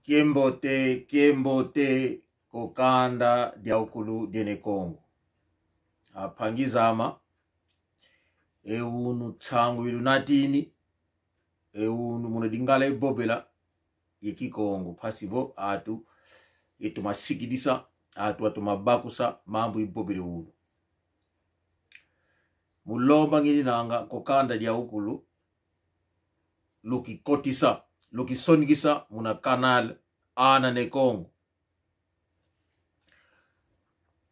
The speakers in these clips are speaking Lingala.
Kiembote, kiembote, kokanda diaukulu diene Kongo. Aphangizama eunu tsangu ilunatini eunu muno dingala ebobela yekikongo phasivo atu etumasikidisa atu atumabakusa mambo ibobele unu mulomba ngili nanga kokanda diaukulu lukikotisa lukisonikisa muna canal ana ne Congo.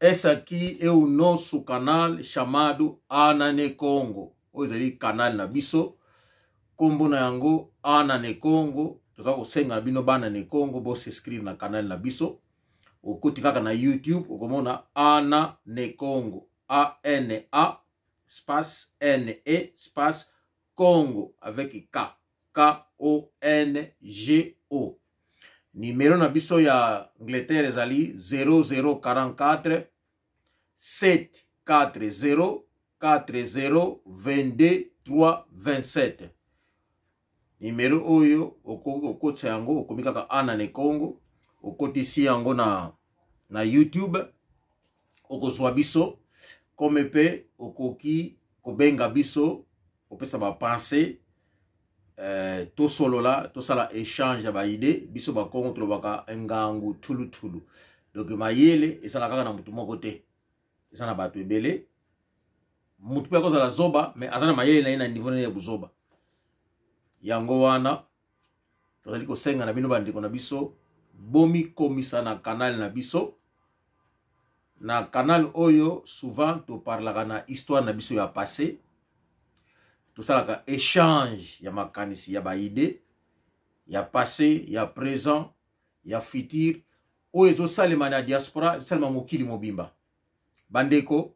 Esse aqui é o nosso canal chamado Ana ne Congo. Oyo ezali canal na biso. Kombo na yango Ana ne Congo. Toza kosenga na bino bana ne Congo bo s'inscrire na canal na biso. Okoti kaka na YouTube okomona Ana ne Congo. A N A space N E space Congo avec K. K O N G O. Numero na biso ya Angleterre ezali 0044 740 40 22 3 27. Numero oyo okoki kokotisa yango, okomi kaka Ana ne Congo, okotisi yango na, na YouTube, okozwa biso kome mpe okoki kobenga biso kopesa ba pensée eh, tosolola tosala échange ya baide. Biso bakongo tolobaka ngangu thuluthulu, donc mayele ezala kaka na motu moko te, eza na bato ebele. Motu mpe akozala zoba mais aza na mayele na ye na niveau na ye ya buzoba. Yango wana tozali kosenga na bino bandeko na biso bomikomisa na kanal na biso. Na canal oyo souvent toparlaka na histoire na biso ya passé, tosalaka échange ya makanisi ya baide ya passé, ya présent, ya futur oyo ezosalema na diaspora, ezosalema mokili mobimba. Bandeko,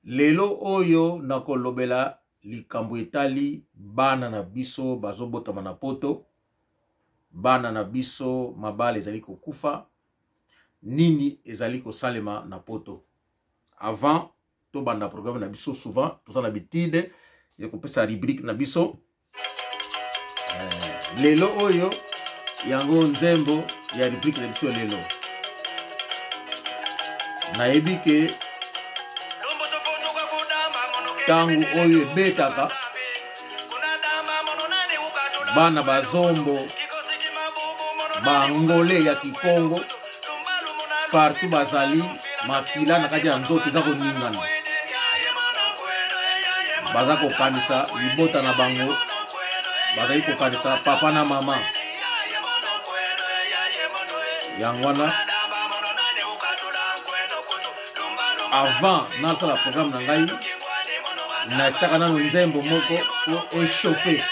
lelo oyo nakolobela likambo etali bana na biso bazobotama na poto, bana na biso mabala ezali kokufa, nini ezali kosalema na poto. Avant tobanda programme na biso, souvent toza na bitide ya kopesa rubrique na biso. Lelo oyo yango nzembo ya rubrique na biso lelo. Nayebi ke ntango oyo ebetaka bana bazombo bangole ya kikongo partout bazali, makila na kati ya nzoto eza koningana, baza kokanisa libota na bango, bazali kokanisa papa na mama. Yango wana avant nasala programme na ngai, natiaka nano nzembo moko po echauffe.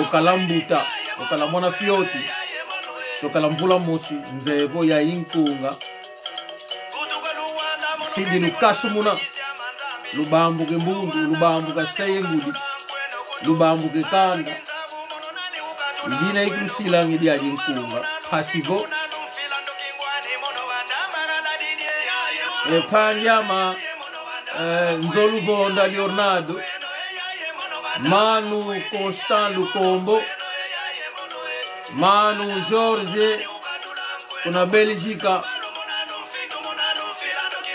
Okala mbuta, okala mwana fioti, tokala mvula mosi nzevo ya inkunga sidi lukasumuna lubambuke mbundu lubambuka seye ngudi lubambuke kanda idina ikulusilangi diadi nkunga pasivo epanjama nzoluvonda Leonardo Manu Constant Lukombo Manu George kuna Belgica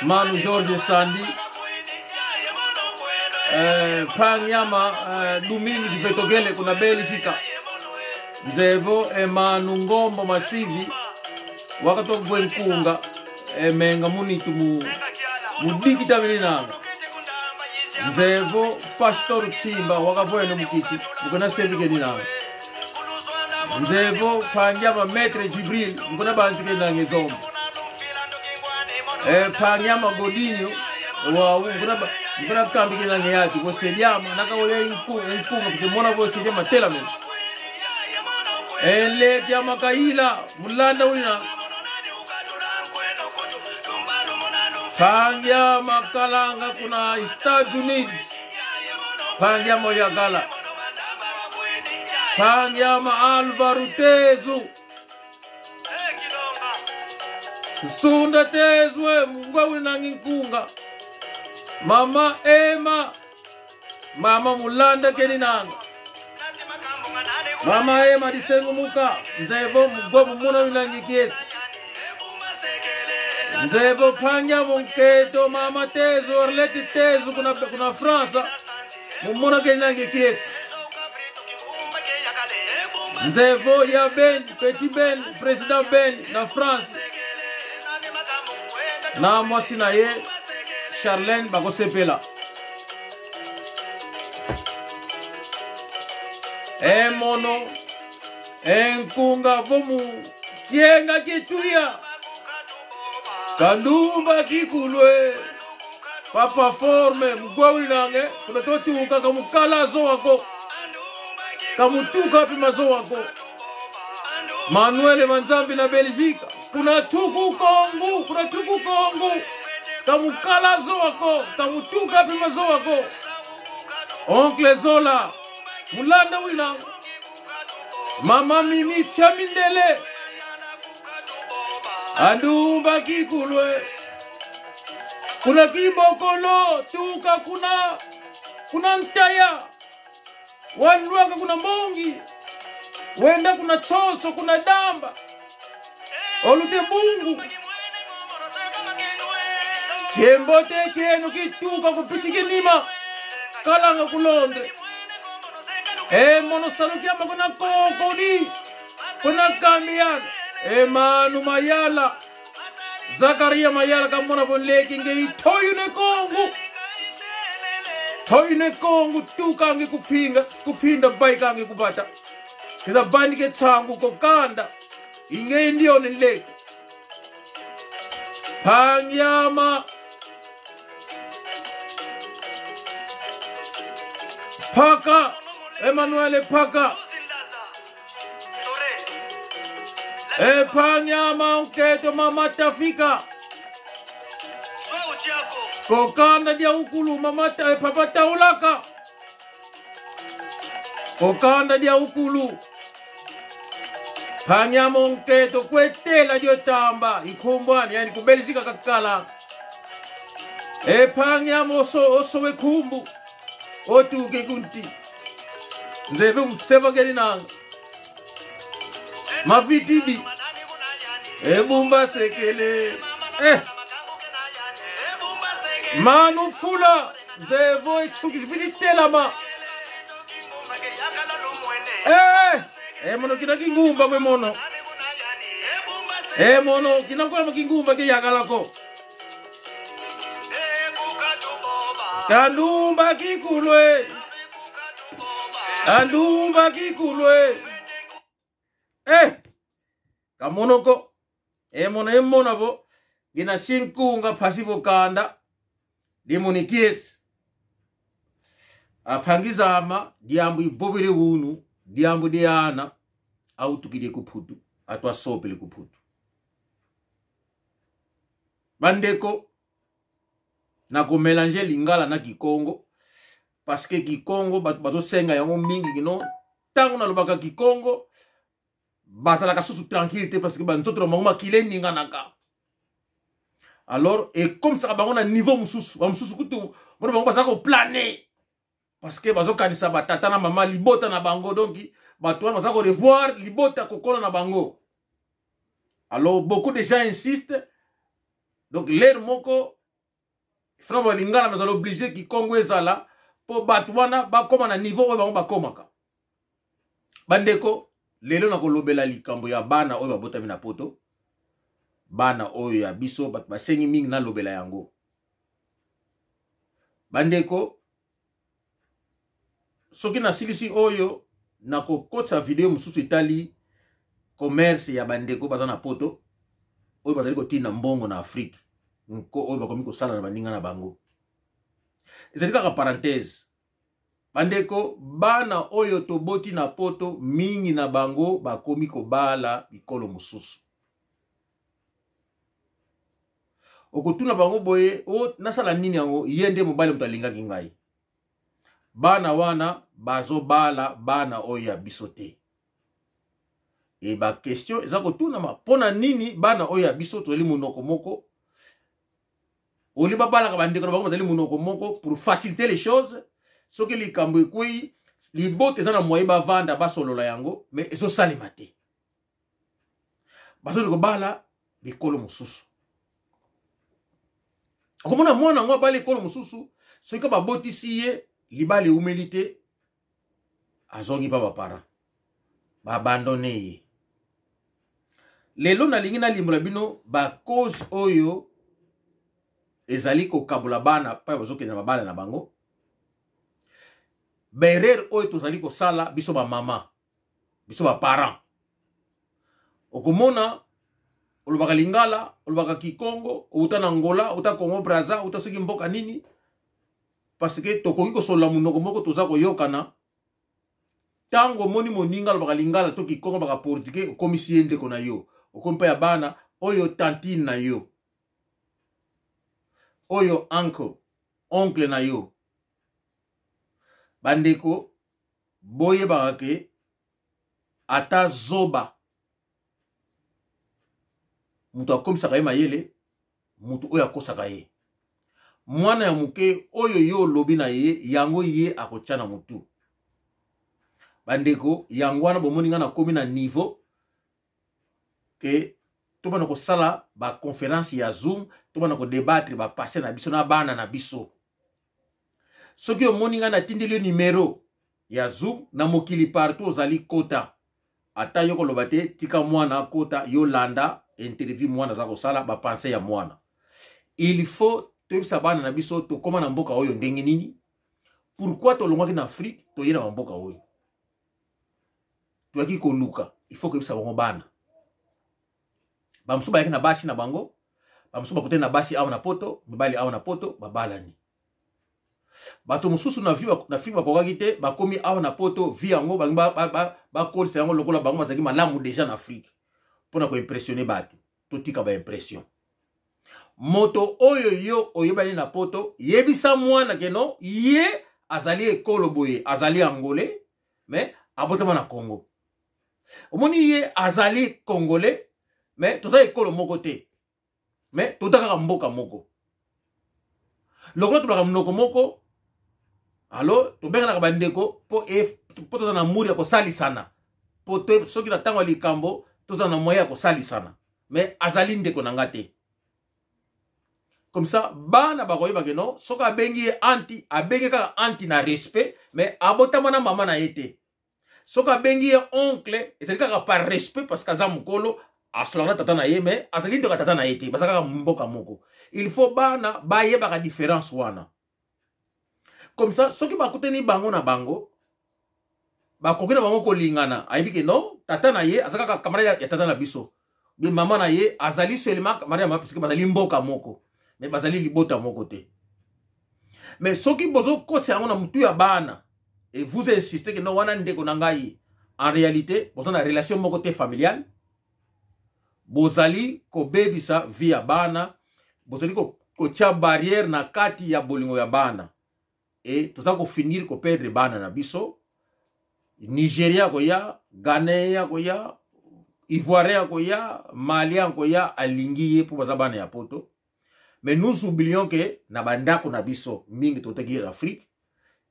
Manu George Sandi Panyama Domingue Divetogele kuna Belgica Nzevo Emanu Ngombo Masivi wakatogwe nkunga emenga munitu mu mudikita milinanga Nzevo Pastor Tsimba wakavoyene mukiti mukona sevike ninanga Nzevo Panyama Maître Jibril mukona banzike nange zombo Panyama Godinho wawu mukona mukona kambike nange yati voseliama nakawoya inkunga kuti mona voseliama tela mene eleki ya makayila mulanda ulina Pangia makalanga kuna Estados Unidos Pangia moyagala Pangia ma Alvaro Tezu Sunda Tezu mungwa ulinangi nkunga Mama Emma Mama mulanda keni nanga. Mama ema disengu muka nzevo mugwa mumuna wilangi kiesi nzevo panya munketo mama tezu orleti tezu kuna, kuna Fransa mumuna kelangi kiesi nzevo ya Ben petit Ben président Ben na France na mwasi na ye Charlène bakosepela. Emono enkunga vomu kienga kituya kandumba kikulwe papa forme mugwauli nange kuna totuka kamukala zo wako kamutuka api mazo wako Manuel Manzambi na Belgique kuna tuku kongu kuna tuku kongu kamukala zo wako kamutuka api mazo wako Oncle Zola mulanda wina mama Mimi Chamindele andumba kikulwe kuna kimbokolo tuka kuna kuna ntaya walwaka kuna mbongi wenda kuna tsoso kuna damba olute bungu kembote kenu kituka kupisikinima kalanga kulondre emono salukiama kuna kokodi kuna kamiana emanu mayala Zakaria mayala kamona bonleki ngei toyune kongu toyune kongu tukange kupfinga kupfinda baikange kupata kiza bandike tsangu kokanda ingei ndiyo nileki pangyama paka Emmanuel paka epanyama nketo mama tafika kokanda dia ukulu mama ta, papa taulaka kokanda dia ukulu panyama nketo kwetela dio tamba ikhumbwani yani kubelizika kakala epanyama oso oso wekhumbu otuke kunti nzeve usevakeli nanga mavitibi ebumba sekele eh. Manu fula nzevo ichuki zipilitelama eh. Emono kina kingumba kwe mono emono kina kwema kingumba ke yakalako kandumba kikulwe kandumba kikulwe eh kamonoko emono emona bo gina sinkunga phasivo kanda limunikiesi aphangizama diambu ibobele wunu diambu diana autukile kuphutu atwasopele kuphutu bandeko na komelange lingala na kikongo parce que kikongo bato bazosenga yango mingi kino ntango nalobaka kikongo bazalaka susu tranquille te parce que banzoto na bango makila eninganaka alors ekomisaka bango na niveau mosusu bamosusu kutu mona bango bazalaka koplane parce que bazokanisa batata na mama libota na bango donc bato wana baza korevoir libota kokola na bango alors beaucoup de gens insistent donc lere moko fana balingana bazala oblige kikongo ezala mpo bato wana bakóma na niveau oyo bango bakómaka bandeko lelo nakolobela likambo ya bana oyo babotami na poto bana oyo ya biso bato basengi mingi nalobela yango bandeko soki nasilisi oyo nakokotisa video mosusu etali commerce ya bandeko baza na poto oyo bazali kotinda mbongo na afrike nko oyo bakomi kosala na baninga na bango ezali kaka parenthèse bandeko bana oyo toboti na poto mingi na bango bakomi kobala bikolo mosusu okotuna bango boye o oh, nasala nini yango ye nde mobali moto alingaki ngai bana wana bazobala bana oyo ya biso te e bakestio eza kotunama mpo na nini bana oyo ya biso tozali monoko moko oli babalaka bandeko na bango bazali monoko moko pour faciliter les choses soki likambo ekwei Libota eza na moyen bavanda basolola yango, mais ezosalema te. Bazali kobala bikolo mosusu. Okomona mwana yango abali ekolo mosusu, soki babotisi ye, libala eumeli te, azongi mpa baparent, baabandone ye. Lelo nalingi nalimbola bino bacause oyo ezali kokabola bana mpe bazokende na mabala na bango, baerreur oyo tozali kosala biso bamama, biso baparent. Okomona olobaka lingala, olobaka kikongo, outa na Angola, outa Congo Braza, outa soki mboka nini, parce que tokoki kosolola monoko moko, toza koyokana. Ntango omoni moninga alobaka lingala to kikongo, alobaka portugais, okomisi ye ndeko na yo, okomi mpe ya bana oyo tantine na yo, oyo uncle, oncle na yo. Bandeko, boyebaka ke ata zoba moto akomisaka ye mayele, moto oyo akosaka ye. Mwana ya moke oyo yo olobi na ye, yango ye akotya na motu. Bandeko, yango wana bomoni ngai nakomi na niveau ke tobanda kosala baconférence ya Zoom, tobanda kodebattre bapasse na biso na bana na biso. Soki omoni ngai natindeli yo numero ya Zoom, na mokili partout ozali, kota. Ata yo koloba te, tika mwana akota, yo landa interview mwana aza kosala, bapense ya mwana. Il faut toyebisa bana na biso tokóma na mboka oyo ndenge nini, pourquoi tolongwaki na Afrique, toye na bamboka oyo, toyaki koluka. Il faut koyebisa bango. Bana bamosusu bayaki na basi na bango, bamosusu bakutani na basi awa na Poto, mibali awa na Poto, babalani. Bato mosusu na vie na Afrique bakokaki te, bakomi awa na Poto, vie yango balingi bakolisa yango lokola bango bazalaki malamu déjà na Afrique, mpona koimpressionner bato. Totika baimpression. Moto oyo yo oyebani na Poto, yebisa mwana ke non, ye azali ekolo boye, azali angolais mais abotama na Congo. Omoni, ye azali congolais, mais toza ekolo moko te, mais tota kaka mboka moko. Lokola tolaka monoko moko, alo tobenganaka bandeko mpo toza na muri ya kosalisana, mpo soki na ntango ya likambo toza na moyen ya kosalisana, mais azali ndeko na nga te. Comme ça bana bakoyeba ke non, soki abengi ye auntie, abengi kaka auntie na respect, mais abotama na mama na ye te. Soki abengi ye oncle, ezali kaka par respect, parce que aza mokolo, asolaka na tata na ye, mais azali ndeko ya tata na ye te, baza kaka mboka moko. Il faut bana bayebaka différence wana. Comme ça soki bakutani bango na bango, bakoki na bango kolingana. Ayebi ke non, tata na ye aza kaka camarade ya tata na biso, be mama na ye azali seulement camarade ya mama, parce que bazali mboka moko, mais bazali libota moko te. Mais soki bozokotisa yango na motu ya bana et vous insistez que non, wana ndeko na ngai, en réalité boza na relation moko te familiale, bozali kobebisa vie ya bana, bozali kotia barrière na kati ya bolingo ya bana, e toza kofinir koperdre bana na biso. Nigeria akoya, Ghanéen akoya, Ivoirien akoya, Malien akoya, alingi ye mpo baza bana ya Poto. Mais nous oublions ke na bandako na biso mingi totaki na Afrique,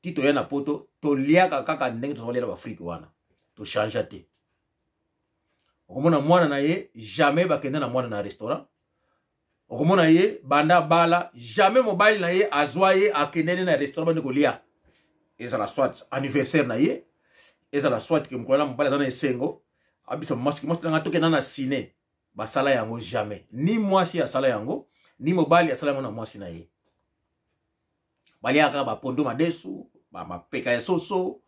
ti toya na Poto, toliaka kaka ndenge toza kolia na baAfrike wana, tochange te. Okomona mwana na ye, jamais bakende na mwana na restaurant. Okomona ye banda bala, jamais mobali na ye azwa ye akendeni na restaurant bandi kolia, ezala soit anniversaire na ye, ezala soit ke mokolo na mobali aza na esengo, abisa mwasi, mwasi nanga tokenda na ciné. Basala yango jamais, ni mwasi asala yango, ni mobali asala yango na mwasi na ye. Baliaka kaka bapondo madesu, bamapeka ya soso,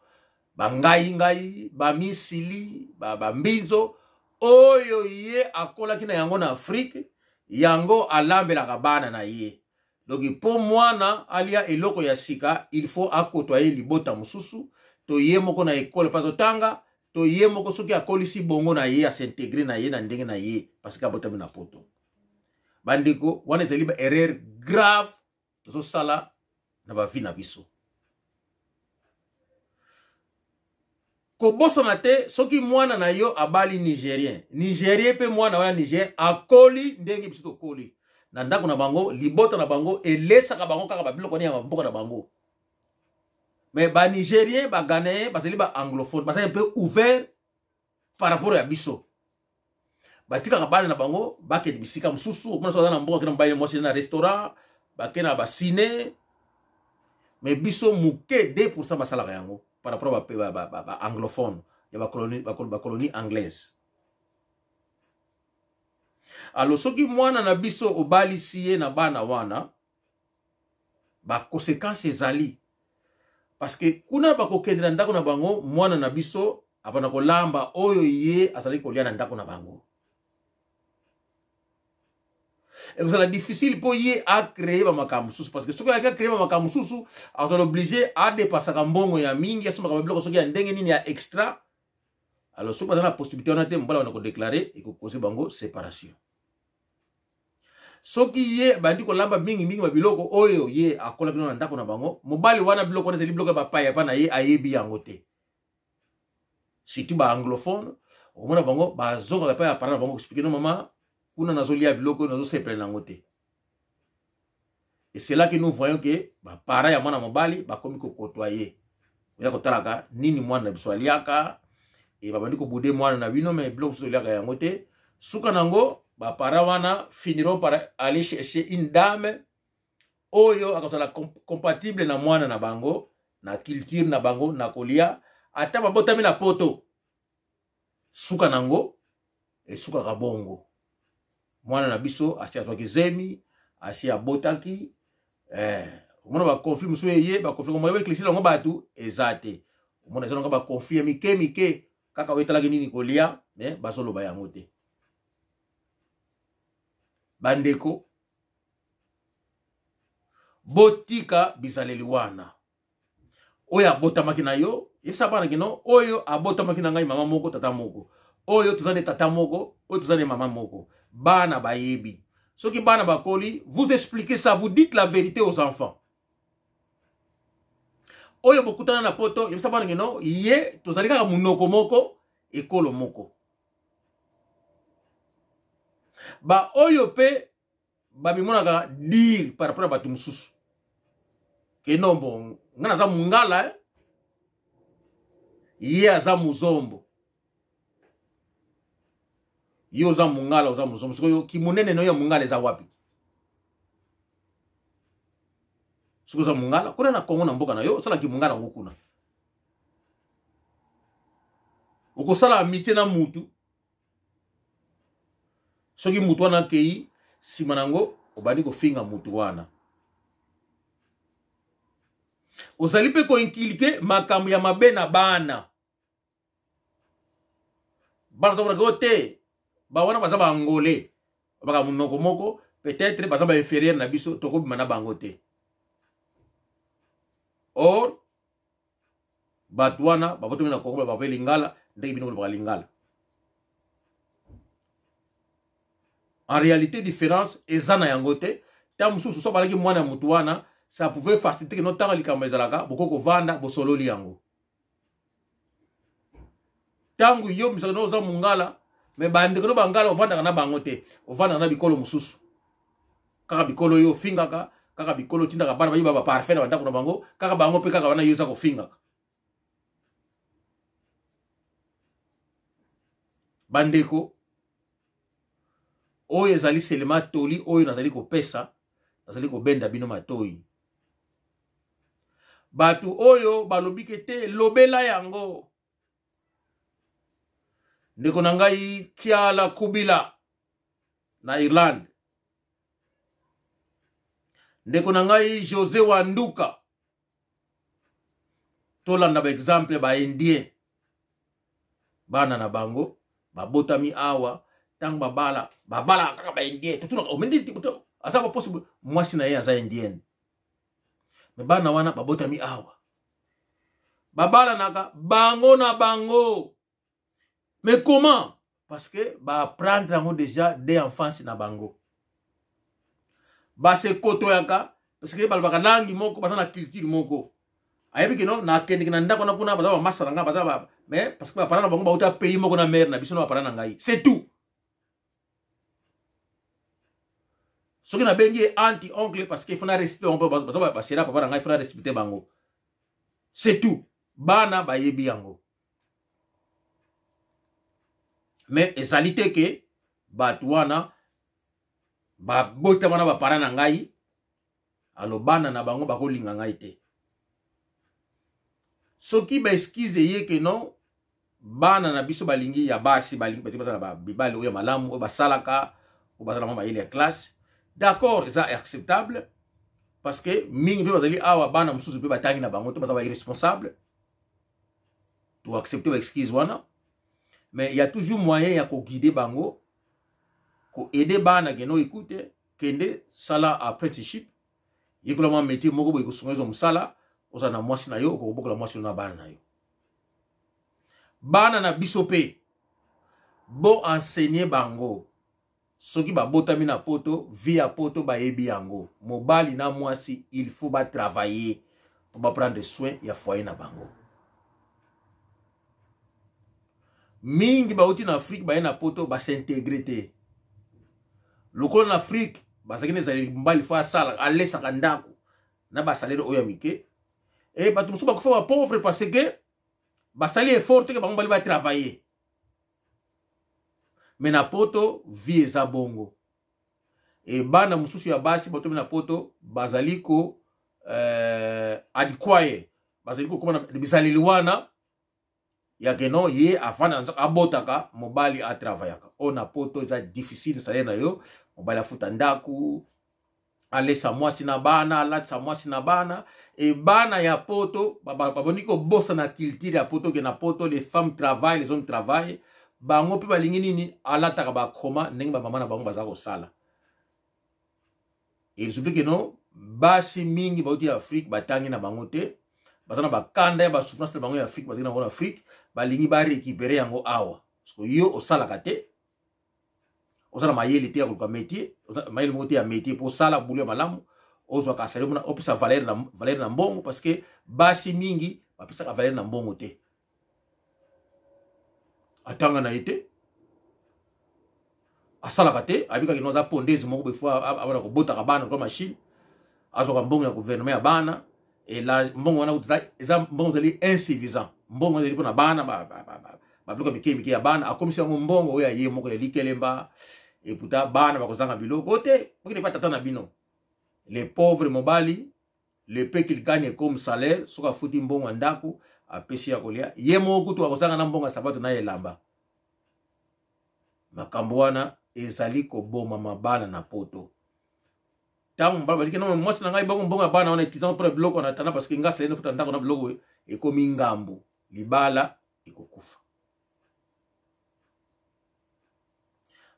bangai-ngai, bamisili, bambinzo oyo ye akolaki na yango na Afrike, yango alambelaka bana na ye. Donc mpo mwana alia eloko ya sika, il faut akotwa ye libota mosusu, to ye moko na ekole mpe azotanga, to ye moko soki akolisi bongo na ye, as'intégrer na ye na ndenge na ye, parce que abotami na Poto. Bandeko, wana ezali ba erreur grave tozosala na bavie na biso. Kobosana te, soki mwana na yo abali Nigérien, Nigérien mpe mwana wana Nigérien akoli ndenge biso tokoli na ndako na bango, libota na bango elesaka bango kaka babiloko wana ya bamboka na bango. Mais banigérien, baghanéen bazali baanglophone, bazali mpe ouvert par rapport ya biso. Batikaka bana na bango bakende bisika mosusu. Okomona soki aza na mboka, akende mobali, mwasi na restaurant, bake na bacine. Mais biso moke, 2 basalaka yango par rapport baanglophone ya bacolonie anglaise. Alors soki mwana na biso obalisi ye na bana wana, baconséquence ezali, parce que kuna bakokende na ndako na bango, mwana na biso abanda kolamba oyo ye azali kolia na ndako na bango. Ekozala difficile mpo ye acréer bamakambo mosusu, parce que soki ayaki acréer bamakambo mosusu, akozala obligé adépensaka mbongo ya mingi, asombaka babiloko soki ya ndenge nini ya extra. Alors soki baza na possibilité wana te, mobala bana kodéclarer, ekocauser bango séparation. Soki ye bandi kolamba mingimingi babiloko oyo ye akolaki na ndako na bango, mobali wana, biloko wana ezali biloko ya bapaya mpa na ye, ayebi yango te. Surtout baanglophone, okomona bango bazongaka epai ya parent na bango, expliquer: "No mama, kuna nazolia biloko oyo, nazosepela nango te." Et c'est là que nous voyons que baparent ya mwana mobali bakomi kokotwa ye, oya kotalaka nini mwana na biso aliaka. E babandi kobouder mwana na bino, mais biloko mosusu oliaka yango te. Suka nango, baparent wana finiront par aller chercher une dame oyo akozala compatible na mwana na bango, na culture na bango, na kolia, ata babotami na Poto. Suka nango esukaka bongo. Mwana na biso asi azwaki zemi, asi abotaki, omona baconflit mosusu eye, baconflit moye baéclaircir yango bato eza te. Omona eza nango baconflit ya mike mike kaka oyo etalaki nini kolia, mais bazoloba yango te. Bandeko, botika bizaleli wana. Oyo abotamaki na yo, yebisa bana kino oyo abotamaki na ngai, mama moko, tata moko, oyo toza nde tata moko, oyo toza nde mama moko. Bana bayebi. Soki bana bakoli, vous expliquez ça, vous dites la vérité aux enfants. Oyo bokutana na Poto, yebisa bana kino ye tozali kaka monoko moko, ekolo moko. Baoyo mpe bamimonaka dire par rapport ya bato mosusu ke non, bon, nga naza mongala, eh? Ye aza mozombo. Ye oza mongala, oza mozombo. Sikoyo kimonene na yo ya mongala eza wapi? Soki oza mongala kuna na Kongo, na mboka na yo, osalaki mongala yango kuna, okosala amitié na mutu. Soki mutu wana akei, nsima na yango obandi kofinga mutu wana. Ozali mpe koinculquer makambo ya mabe na bana. Bana tomonaka o te, bawana baza baangolais, baka monoko moko, peut-être baza bainférieur na biso, tokobima na bango te. Or bato wana bakotomi na Kongo, bape lingala ndenge bino bolobaka lingala. En réalité, différence eza na yango te. Ntango mosusu so balaki mwana ya motu wana, ça pouvait faciliter kino ntango likambo ezalaka, bokoki kovanda, bosololi yango. Ntango yo misaka no oza mongala, mais bandeko no bangala ovandaka na bango te, ovandaka na bikolo mosusu, kaka bikolo oyo ofingaka, kaka bikolo otindaka bana bayiba baparfum na bandako na bango, kaka bango mpe kaka wana yo eza kofingaka. Bandeko, oyo ezali selema toli oyo nazali kopesa, nazali kobenda bino matoi. Bato oyo balobi ke te, lobela yango. Ndeko na ngai Kiala Kubila na Irlande, ndeko na ngai José Wanduka, tolanda baexemple baindien. Bana na bango babotami awa, ntango babala, babalaka kaka baindien. Totunaka omendi aza baposi, mwasi na ye aza indienne, mais bana wana babotami awa, babalanaka bango na bango. Mais comment? Parce que baapprendre yango déjà dès enfance na bango, basekotoyaka, parce que balobaka langi moko, baza na culture moko. Ayebi kino nakendeki na ndako na kuna, baza bamasa na nga, baza ba, mais parce que baparent na bango bauta pays moko na mare na biso na baparent na ngai, c'est tout. Soki nabengi ye auntie, oncle, parce que il faut na respect bango, baza basera papa na ngai, il faut na respecter bango. C'est tout. Bana bayebi yango. Mais ezali te ke bato wana babotama na bapara na ngai, alo bana na bango bakolinga ngai te. Soki ba excuse eye ke non, bana na biso balingi ya basi, balingi bato bazala ba mibali oyo ya malamu, oyo basalaka, oyo bazala mwa mayele ya classe, d'accord, eza acceptable, parce que mingi mpe bazali awa, bana mosusu mpe batangi na bango te, baza ba irresponsable. To accepte ba excuse wana, mais il y a toujours moyen ya koguide bango, koaide bana ke no, écoute, kende sala apprenticeship, yekola mwa métier moko boye, kosunga ezwa mosala, ozala na mwasi na yo, okokobokola mwasi na bana na yo. Bana na biso mpe bo enseigner bango, soki babotami na poto, vie ya poto bayebi yango, mobali na mwasi il faut batravailler mpo baprendre soin ya foyer na bango. Mingi bauti na Afrique, baye na poto, bas'intégrer te. Lokola na Afrique bazalaki na ezaleli mobali fo asala, alesaka ndako na basalaire oyo ya mike, e bato mosusu bakufa bapauvre parce que basali effort te ke bango bali batravailler. Mais na poto vie eza bongo. E bana mosusu ya basi batomi na poto bazali ko adikwaye, bazali kokoma na bizaleli wana ya ke non, ye afanda na nzako, abotaka, mobali atravayaka. Oyo na poto eza difficile, salaire na yo, mobali afuta ndako, alesa mwasi na bana, alatisa mwasi na bana. E bana ya poto baboni kobosana culture ya poto, ke na poto les femmes travaillent, les hommes travaillent. Bango mpe balingi nini? Alataka bakroma ndenge bamama na bango baza kosala. Ils oublient que non, basi mingi bauti ya Afrique, batangi na bango te, baza na bakanda ya basouffrance na bango ya Afrique, bazali na bango na Afrique, balingi barécupérer yango awa. Parce que yo osalaka te, oza na mayele te ya koluka métier, mayele moko te ya métier mpo osala boulot ya malamu, ozwaka salaire mona, opesa valeur na mbongo, parce que basi mingi bapesaka valeur na mbongo te. Atanga na ye te, asalaka te, ayebikaki no aza pondeuse moko boye, fo abana kobotaka bana kwa machine, azwaka mbongo ya gouvernement ya bana. Ela mbongo wana eza mbongo ezali insuffisant. Mbongo ezali mpona bana, babiloko mike mike ya bana, akomisi yango mbongo oyo ya ye moko ya likelemba. Eputa bana bakozanga biloko te, bokende pa tata na bino. Les pauvres mobali, le peu qu'il gagne comme salaire, soki afuti mbongo ya ndako, apesi ya kolia, ye moko kutu akozanga na mbongo ya sabato na elamba. Makambo wana ezali koboma mabala na poto. Ntango mobali baliki no mwasi na ngai, bongo mbongo ya bana wana etizango mpona biloko na tana, parce que nga salaire nafuta ndako na biloko ekomi ngambo, libala ekokufa.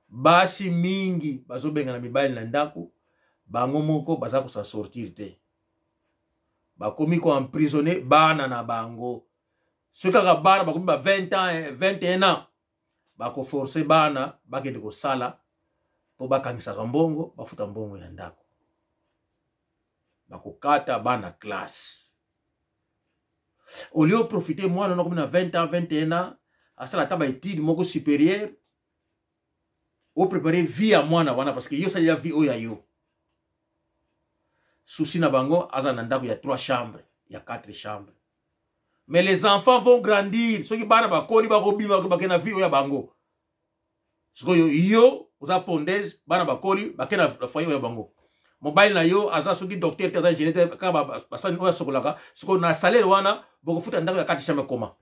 Basi mingi bazobengana mibali na ndako, bango moko baza kosa sortir te, bakomi koemprisonner bana na bango. Soki kaka bana bakomi ba 20 ans, 21 ans, bakoforcer bana bakende kosala mpo bakangisaka mbongo, bafuta mbongo ya ndako, bakokata bana classe. Au lieu oprofiter mwana wana akomi na 20 ans, 21 ans, asala ata baétude moko supérieure, oprépare vie ya mwana wana, parce que yo osalela vie oyo ya yo. Souci na bango aza na ndako ya 3 chambre, ya 4 chambre. Mais les enfants vont grandir. Soki bana bakoli, bakobima, bakende na vie oyo ya bango. Sikoyo yo oza pondeuse, bana bakoli, bakende na foyer oyo ya bango. Mobali na yo aza soki docteur te, aza ingénieur te, kaka basani oyo asokolaka. Sikoyo na salaire wana bokofuta ndako ya 4 chambre koma?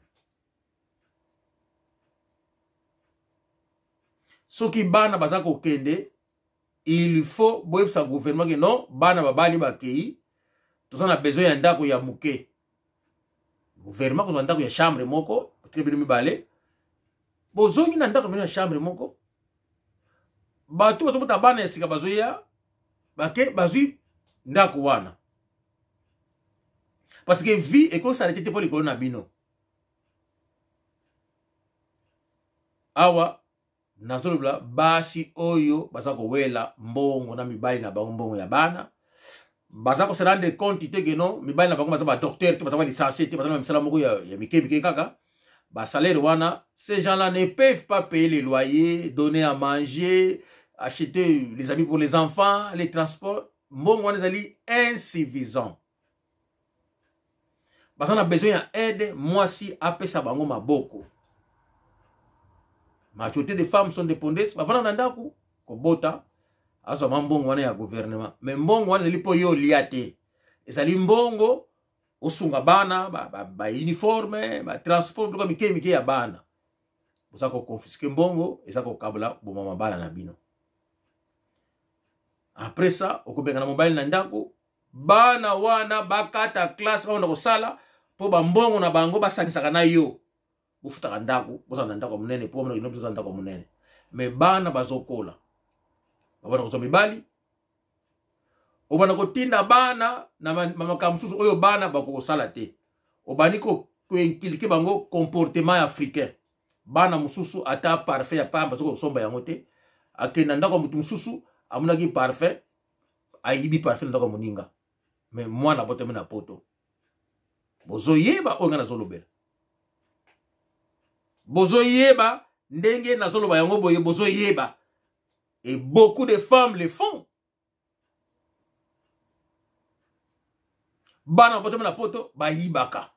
Soki bana baza kokende, il faut boyebisa gouvernement ke non, bana babali bakei, toza na besoin ya ndako ya moke. Gouvernement kozwa ndako ya chambre moko, otike bino mibale, bozongi na ndako bino ya chambre moko. Bato bazobota bana ya sika bazoya, bake bazwi ndako wana, parce que vie ekosala te te mpo likolo na bino. Awa nazoloba basi oyo baza kowela mbongo na mibali na bango, mbongo ya bana, baza kose rendre compte te ke non, mibali na bango baza badocteur te, baza balicencié te, baza na misala moko ya mike mike, kaka basalaire wana. Ces gens-là ne peuvent pas payer les loyers, donner à manger, acheter les habits pour les enfants, les transports. Mbongo wana ezali insuffisant. Baza na besoin ya aide, mwasi apesa bango maboko. Majorité des femmes sont dépendantes, bavanda na ndako kobota, azwa mwa mbongo wana ya gouvernement. Mais mbongo wana ezali mpo yo olia te, ezali mbongo osunga bana ba uniforme, ba transport, biloko mike mike ya bana. Boza koconfiske mbongo, eza kokabola boma mabala na bino. Après ça, okobengana mobali na ndako, bana wana bakata classe, babanda kosala mpo bambongo na bango basangisaka na yo. Bofutaka ndako, bozala na ndako ya monene mpo bamona kino ndako ya monene. Mais bana bazokola, babanda kozwa mibali, obanda kotinda bana na makambo mosusu oyo bana bakokosala te. Obandi koinculke bango comportement africain. Bana mosusu ata parfum ya pamba soki kosomba yango te, akende na ndako ya moto mosusu, amonaki parfum, ayibi parfum na ndako ya moninga. Mais mwana abotami na poto. Bozoyeba oyo ngai nazolobela, bozoyeba ndenge nazoloba yango boye, bozoyeba. Et beaucoup de femmes le font. Bana babotami na poto bayibaka.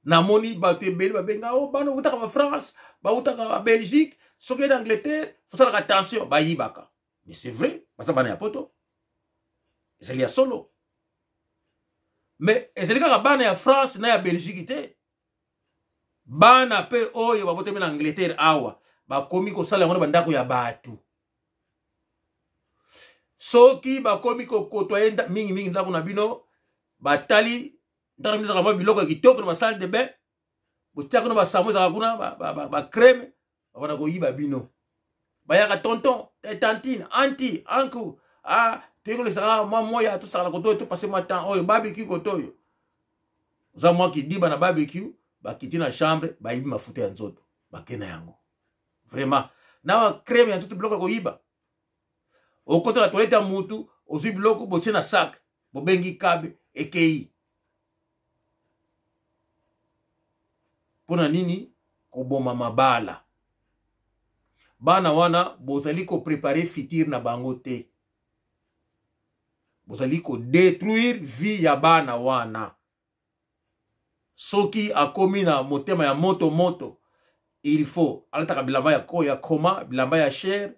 Namoni bato ebele babenga o oh, bana bautaka ba France, bautaka ba Belgique, soki na Angleterre, fosalaka attention, bayibaka. Mais c'est vrai, baza bana ya poto, ezali ya solo. Mais ezali kaka bana ya France na ya Belgique te. Bana pe oyo babotami na Angleterre awa bakomi kosala yango na bandako ya bato. Soki bakomi kokotwa ye mingi mingi ndako na bino, batali ndako na bino ezalaka mwa biloko ya kitoko na basale de bain, botiaka na basambo ezalaka kuna bacreme, babanda koyiba bino. Bayaka tonton, tantine, anti, uncle, ah, toyei kolekisaka mwa moya, tosakana koto oyo, topase mwa temps oyo, barbecue koto oyo. Oza mwa kidiba na barbecue, bakiti na chambre, bayibi mafuta ya nzoto, bake na yango. Vraiment, na ba crème ya nzoto, biloko ya koyiba. Okota na toilette ya mutu, ozwi biloko, botie na sac, bobengi kabe, ekei. Mpona nini koboma mabala? Bana wana bozali koprepare futur na bango te, bozali kodetruire vie ya bana wana. Soki akomi na motema ya moto moto, il faut alataka bilamba ya ko ya koma, bilamba ya cher.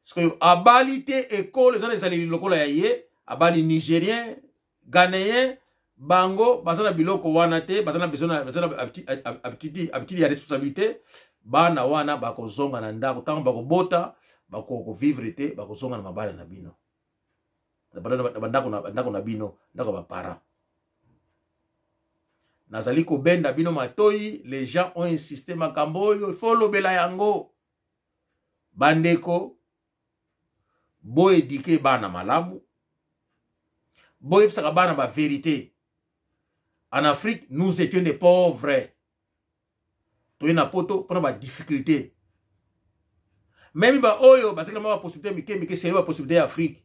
Sikoyo abali te, ekolo eza na ezaleli lokola ya ye, abali nigérien, ghanéen, bango baza na biloko wana te, baza na besoin, baza na aptitude ya responsabilité. Bana wana bakozonga na ndako ntango bakobota, bakokovivre te, bakozonga na mabala na bino, na bandako na bino, ndako ya baparent. Nazali kobenda bino matoi, les gens ont insisté, makambo oyo il faut lobela yango. Bandeko, boedike bana malamu, boyebisaka bana ba vérité. En Afrique, nous étions des pauvres. Toye na poto mpona ba difficulté. Même ba oyo bazalaki na ba possibilité mike mike, c'est ba possibilité ya Afrique.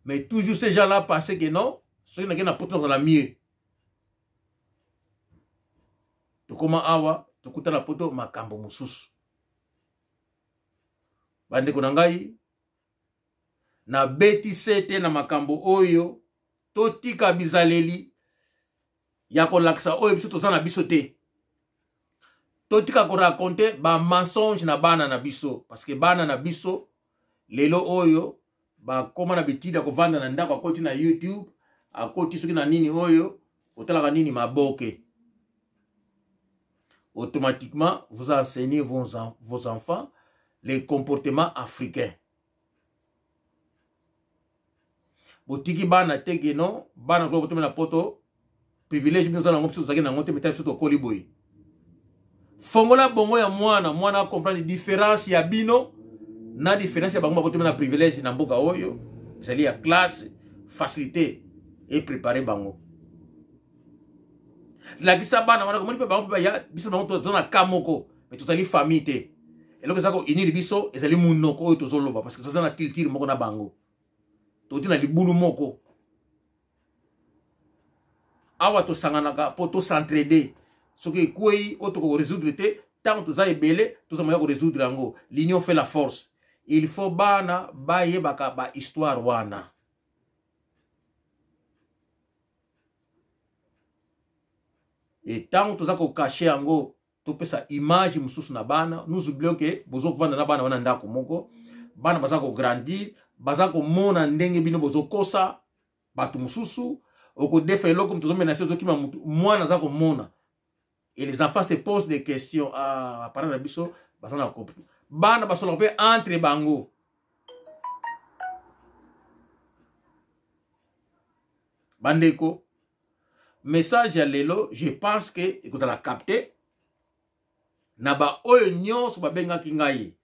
Mais toujours ces gens-là pensaient que non, soki nakei na poto nakozala mieux. Tokoma awa, tokuta na poto makambo mosusu. Bandeko na ngai, nabeti sete na makambo oyo, totika bizaleli ya kolakisa oyo biso toza na biso te. Totika koraconte ba mensonge na bana na biso, parce que bana na biso lelo oyo bakoma na bitida kovanda na ndako, akoti na YouTube, akoti soki na nini oyo, kotalaka nini maboke. Automatiquement, vous enseignez vos enfants les comportements africains. Botiki bana te ke non, bana kola botoma na poto, privilège bino oza nango, biso tozalaki nango te, meta biso tokoli boye. Fongola bongo ya mwana, mwana comprendre différence ya bino na différence ya bango bakotoma na privilège na mboka oyo, ezali ya classe, facilité et préparer bango. Lakisa bana wana komoni mpe bango mpe baya biso bango toza na ka moko, mais tozali famille te. Eloko eza kounir biso ezali monoko oyo tozoloba, parce que toza na culture moko na bango, toti na libulu moko. Awa tosanganaka mpo tosentraide, soki ekwei oyo tokoki koresoudre te, ntango toza ebele toza moya koresoudre yango. L'union fait la force. Il faut bana bayebaka ba histoire wana. E ntango toza kocacher yango, topesa image mosusu na bana. Nous oublions que bozokovanda na bana wana ndako moko, bana baza kograndir, baza komona ndenge bino bozokosa bato mosusu. Okodefa eloko, moto ozomenacer, ozokima motu, mwana aza komona. Et les enfants se posent des questions: ah, parents na biso baza na, bana basolaka mpe entre bango. Bandeko, message ya lelo, je pense que ekozala capté na baoyo nyonso babengaki ngai,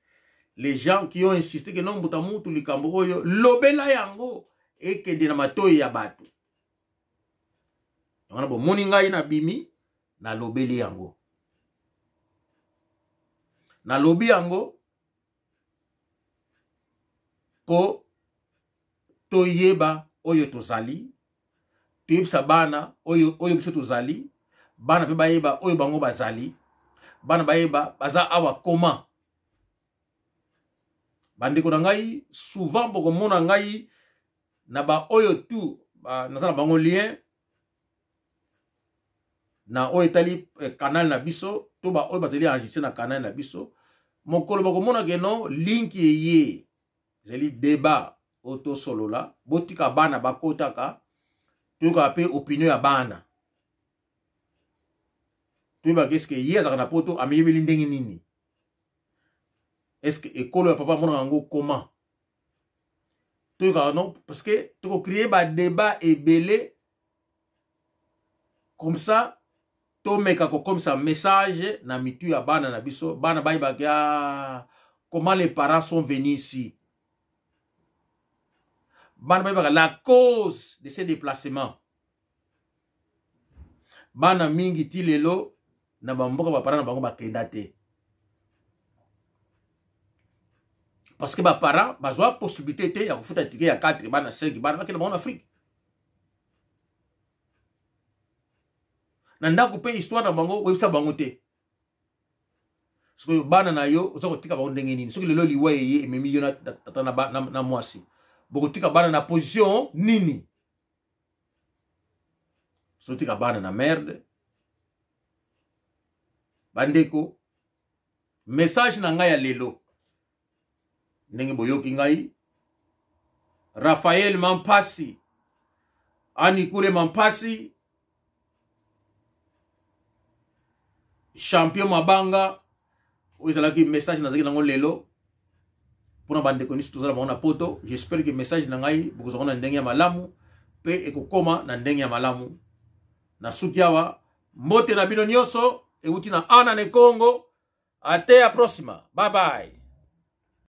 les gens qui ont insisté que non, mbuta mutu, likambo oyo lobela yango ekende na matoi ya bato. Wana bomoni ngai nabimi, nalobeli yango, nalobi yango mpo toyeba oyo tozali, toyebisa bana oyo, oyo biso tozali, bana mpe bayeba oyo bango bazali, bana bayeba baza awa koma. Bandeko na ngai, souvent bokomona ngai na baoyo tu ba, naza na bango lien na oyo etali canal na biso to baoyo bazali enregistré na canal na biso. Mokolo bakomona que non, link eye ezali débat oyo tosolola, botika bana bakotaka, toyokaka mpe opinion ya bana, toyebaka eske ye azalaka na poto, amiyebeli ndenge nini, est-ce ekolo ya papa amonaka yango comment. Toyokaka non, parce que tokocréer badébat ebele comme ça, tomeka kokomisa message na mitu ya bana na biso, bana bayebaka, ah, comment les parents sont venus ici, bana bayebaka la cause de ces déplacements. Bana mingi ti lelo na bamboka baparents na bango bakenda te, parce que baparents bazwa possibilité te ya kofuta ticket ya 4 bana, 5 bana, bakenda bango na Afrique. Na ndako mpe histoire na bango oyebisa bango te. Sikoyo bana na yo oza kotika bango ndenge nini? Soki lelo liwa eye ememi yo na tata na mwasi, bokotika bana na position nini? Sotika bana na merde. Bandeko, message na ngai ya lelo, ndenge boyoki ngai, Raphael Mampasi, Anikule Mampasi, champion mabanga, oyo ezalaki message nazalaki nango lelo mpona bandeko nyonso tozala bango na poto. J'espère que message na ngai bokozwa na ndenge ya malamu mpe ekokóma na ndenge ya malamu. Na suki awa, mbote na bino nyonso euti na Ana ne Congo. Até a próxima, bye bye.